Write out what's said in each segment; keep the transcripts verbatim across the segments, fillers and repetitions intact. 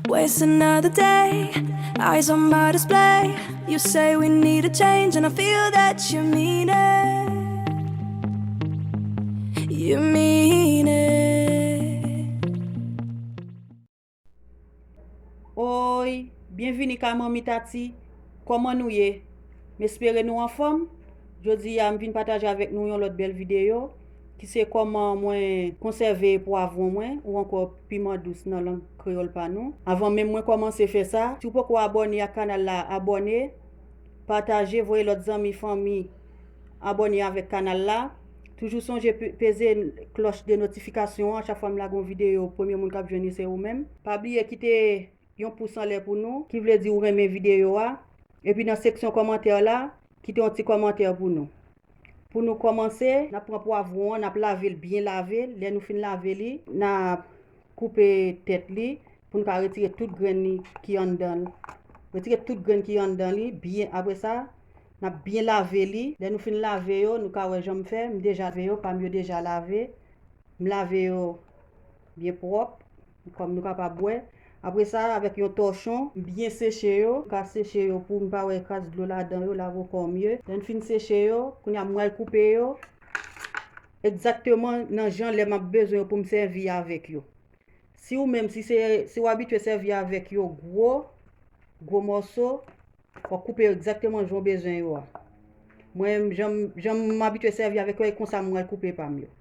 Waste another day, eyes on my display. You say we need a change, and I feel that you mean it. You mean it. Oy, byenvini kay Manmi Tati. Kòman nou ye? M espere nou anfòm. Jodi a, m vin pataje avèk nou yon lòt bèl videyo, ki se kòman mwen konsève pwavwon mwen, ou ankò piman dous nan lang kreyòl pa nou. Anvan menm mwen kòmanse fè sa, si w poko abòne ak kanal la, abòne, pataje, voye lòt zanmi, fanmi abòne avèk kanal la. Toujou sonje pe-, peze klòch de notifikasyon an, chak fwa m lage yon videyo, premye moun k ap jwenn li se ou menm. Pa bliye kite yon pous anlè pou nou, ki vle di ou renmen videyo a. Epi nan seksyon kòmantè la, kite yon ti kòmantè pou nou. Pou nou kòmanse, n ap pran pwavwon an, n ap lave l byen lave. Lè nou fin lave li, n ap koupe tèt li pou n ka retire tout grenn li ki anndan l. Retire tout grenn ki anndan li byen. Apre sa, n ap byen lave li. Lè nou fin lave yo, nou ka wè jan m fè. M deja lave yo, pa m yo deja lave. M lave yo byen pwòp, kòm nou kapab wè. Apre sa, avèk yon tòchon, m byen seche yo. M ka seche yo pou m pa wè kras dlo ladan yo, lave yo kò mye. Lè n fin seche yo, kounye a m pral koupe yo egzakteman nan jan lè m ap bezwen yo pou m sèvi avèk yo. Si ou menm, si se, si w abitye sèvi avèk yo gwo, gwo mòso, w ap koupe yo egzakteman jan w bezwen yo a. Mwen, jan m, jan m abitye sèvi avèk yo, e konsa m pral koupe pa m yo.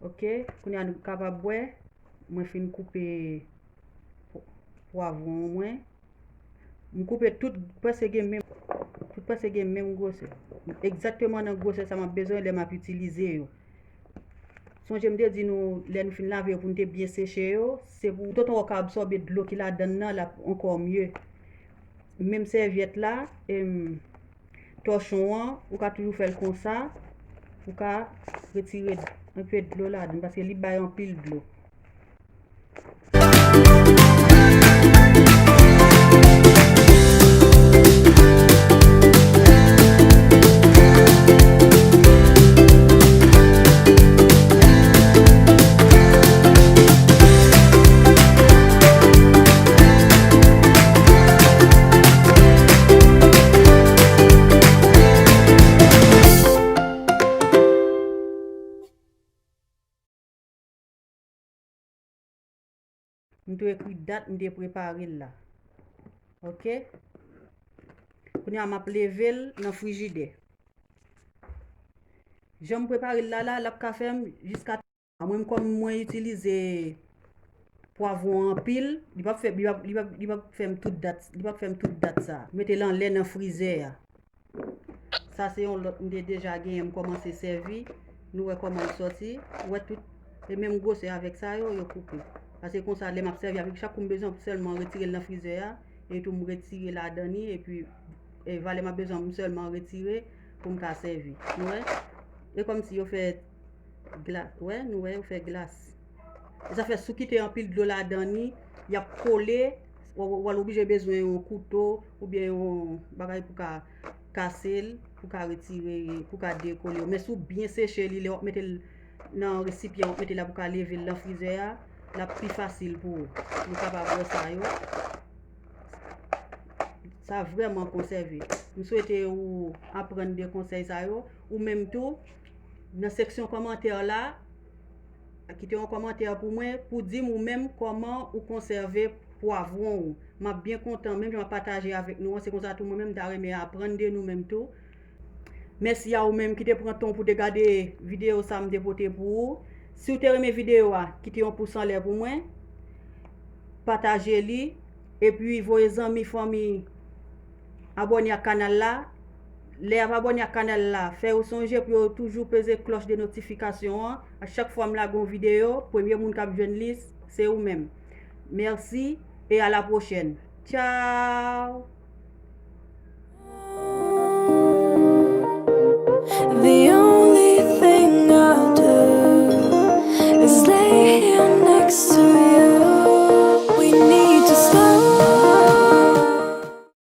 Ok, kounye a nou kapab wè, mwen fin koupe po-, pwavwon mwen. M koupe tout, prèske gen menm, tout prèske gen menm gwosè. Egzakteman nan gwosè sa m ap bezwen lè m ap itilize yo. Sonje m te di nou, lè nou fin lave yo pou nou te byen seche yo, se pou tonton wè ka absòbe dlo ki ladann nan, l ap ankò mye. Menm sèvyèt la, em, tòchon an, ou ka toujou fè l konsa, ou ka retire anpe dlo ladann, paske li bay anpil dlo. M tou ekri dat m te prepare l la. Ok? Kounye a m ap leve l nan frijidè. Jan m prepare l la la, l ap ka fè m jiska. Mwen menm kòm mwen itilize pwavwon anpil, li p ap fè, li p ap, li p ap, li p ap fè m tout dat, li p ap fè m tout dat sa. M mete l anlè nan frizè a. Sa se yon lòt m te deja genyen, m kòmanse sèvi. Nou wè kòman l sòti. Ou wè tout, e menm gwosè avèk sa yo, yo koupe. Paske konsa, lè m ap sèvi avèk chak kou m bezwen sèlman retire l nan frizè a, e tou m retire ladan li, epi e valè m ap bezwen m sèlman retire pou m ka sèvi. Nou wè? E kòmsi yo fè glas, wè, nou wè, yo fè glas. E sa fè si w kite anpil dlo ladan li, y ap kole, w, w, w al oblije bezwen yon kouto oubyen yon bagay pou ka kase l, pou ka retire, pou ka dekole yo. Men si w byen seche li, lè w ap mete l nan resipyan, w ap mete la pou ka leve l nan frizè a, l ap pi fasil pou ou. Nou kapab wè sa yo. Sa vrèman konsève. M swete ou aprann de konsèy sa yo. Ou menm tou, nan seksyon kòmantè la, kite yon kòmantè pou mwen, pou di m ou menm kòman ou konsève pwavwon ou. M ap byen kontan, menm jan m ap pataje avèk nou an, se konsa tou mwen menm m ta renmen aprann de nou menm tou. Mèsi a ou menm ki te pran tan pou te gade videyo sa m te pote pou ou. Si w te renmen videyo a, kite yon pous anlè pou mwen. Pataje li. Epi voye zanmi, fanmi abòne ak kanal la. Lè y ap abòne ak kanal la, fè yo sonje pou yo toujou peze klòch de notifikasyon an. A chak fwa m lage yon videyo, premye moun k ap jwenn li, se ou menm. Mèsi e a la pwochèn. Tchaw!